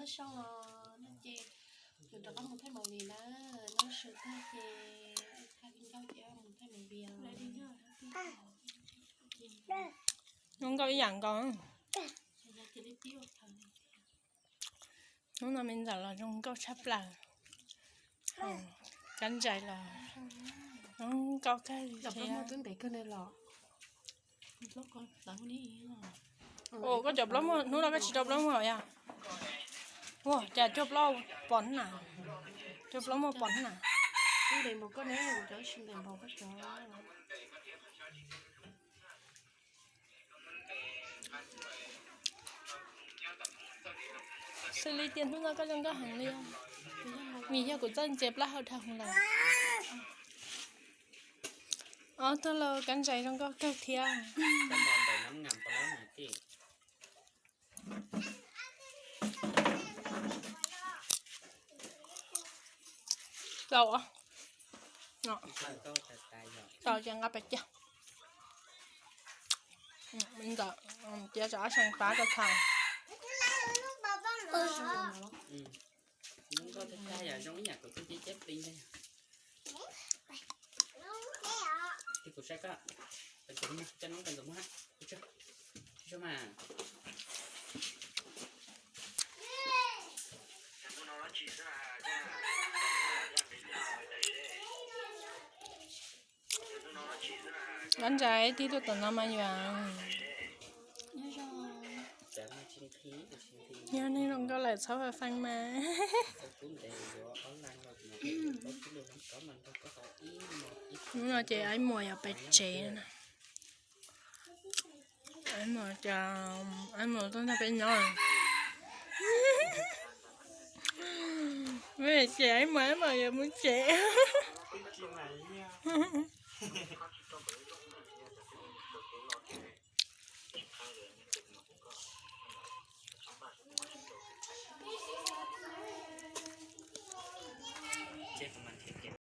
Soj no ces nws rov qab mus thaij movie na, noj su tag ces thaij nkauj ces mus thaij movie os. Zoo nkauj ib yam nkaus. Hnub no me ntxawm los zoo nkauj tshaj plaws. Kab ntsais los zoo nkauj kawg li thiab. Ua koj cov plaub muag, hnub no koj tsis rau plaub muag yog? Ua cas cuag plaub pom na, cuag plaub muag pom na. Xws li tias hnub no koj zoo nkauj heev li, vim yog kuv txawj ntxias plaub hau dhau hwv lawm. Ob tug los kab ntsais zoo nkauj kawg thiab. Tau, tau ces nqa pais cia. Ntawm cia tsam ob seem pab tau thaum. Kab ntsais tib tuaj tom no mas yuav. Yog neeg zoo nkauj lawm txhob fais fais mas. Hnub no ces Aib Muas yuav pais tsev na. Aib Muas, Aib Muas tuaj nrog peb nyob. Ces Aib Muas, Aib Muas yuav mus tsev.